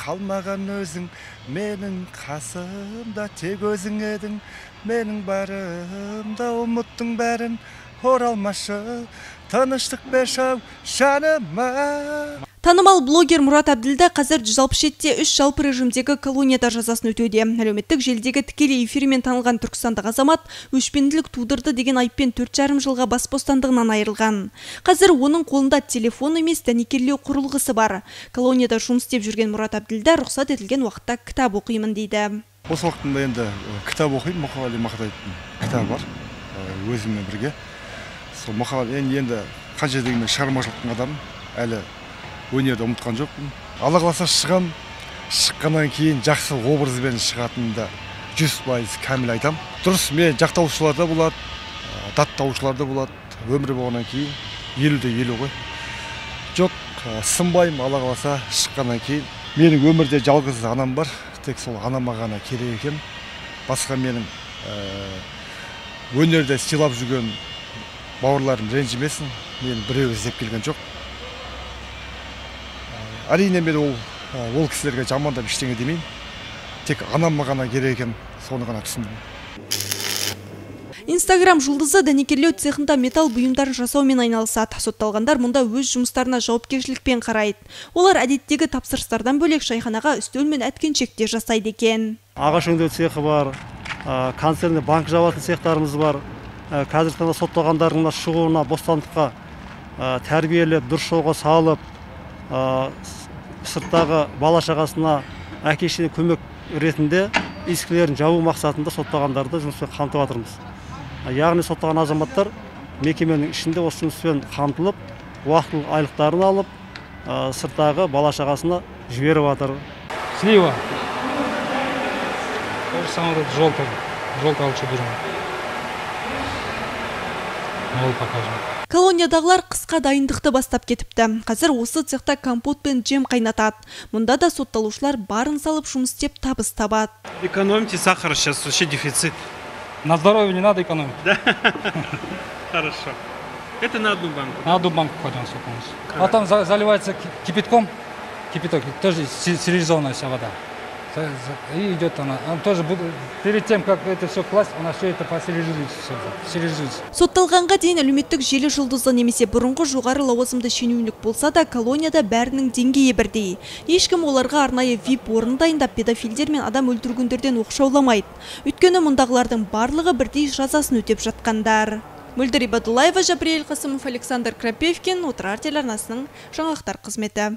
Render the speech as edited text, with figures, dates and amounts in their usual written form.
Қалмаған өзің, менің қасымда тек өзің едің. Менің барымда ұмыттың бәрін, оралмашы, тыныштық берші жаныма. Танымал блогер Мұрат Әбділда қазір 167-те 3 жалпы режимдегі колонияда жазасын өтеуде. Әлеуметтік желідегі тікелей эфирімен танылған түркістандық азамат өшпенділік тудырды деген айыппен 4,5 жылға бас бостандығынан айырылған. Қазір оның қолында телефон емес, дәнекерлеу құрылғысы бар. Колонияда жұмыс істеп жүрген Мұрат Әбділда рұқсат етілген уақытта кітап оқимын дейді. Осы уақытында енді кітап оқимын, Мұқағали Мақатаевтың кітабы бар өзіммен бірге. Сол Мұқағали енді қанша дегенмен шығармашылықтың адамы, әлі өнерді ұмытқан жоқпын. Алла қаласа шығам, шыққаннан кейін жақсы образбен шығатынымды 100% кәміл айтам. Дұрыс, мен жақтаушылар да болады, даттаушылар да болады. Өмір болғаннан кейін 50-50 ғой. Жоқ, сынбаймын, Алла қаласа шыққаннан кейін. Менің өмірде жалғыз анам бар, тек сол анама ғана керек екен. Басқа менің өнерде сыйлап жүрген бауырларым ренжімесін, мені біреу іздеп келген жоқ. Әрине мен ол кісілерге жамандап ештеңе демеймін. Тек анама ғана керек екен, соны ғана түсіндім. Инстаграм жұлдызы дәнекерлеу цехында металл бұйымдарын жасаумен айналысады. Сотталғандар мұнда өз жұмыстарына жауапкершілікпен қарайды. Олар әдеттегі тапсырыстардан бөлек шайханаға үстел мен әткеншек те жасайды екен. Ағаш өңдеу цехы бар, консервный банк жабатын цехтарымыз бар. Қазіргі таңда сотталғандардың шығуына, бостандыққа тәрбиелеп, дұрыс жолға салып, сырттағы бала шағасына әке шешесіне көмек ретінде искілерін жабу мақсатында сотталғандарды жұмыспен қамтып жатырмыз. Яғни сотталған азаматтар мекеменің ішінде осы жұмыспен қамтылып, уақытылы айлықтарын алып, сырттағы бала шағасына жіберіп жатыр. Слива. То же самое вот желтый. Желтый лучше берем. Мол покажем. Колониядағылар қысқа дайындықты бастап кетіпті. Қазір осы цехта компот пен джем қайнатады. Мұнда да сотталушылар барын салып жұмыс істеп табыс табады. Экономьте сахар, сейчас вообще дефицит. На здоровье не надо экономить. Да? Хорошо. Это на одну банку? На одну банку кладем сколько у нас. Потом заливается кипятком, кипяток, тоже стерилизованная вся вода. И идет она. Он тоже будет, перед тем, как это все класть, она все это постерилизуется, все, стерилизуется. Сотталғанға дейін әлеуметтік желі жұлдызы немесе бұрынғы жоғары лауазымды шенеунік болса да, колонияда бәрінің деңгейі бірдей. Ешкім оларға арнайы VIP орын дайындап, педофилдер мен адам өлтіргендерден оқшауламайды. Өйткені мұндағылардың барлығы бірдей жазасын өтеп жатқандар. Мөлдір Ибадуллаева, Жабриэль Қасымов, Александр Крапивкин, Отырар телеарнасының жаңалықтар қызметі.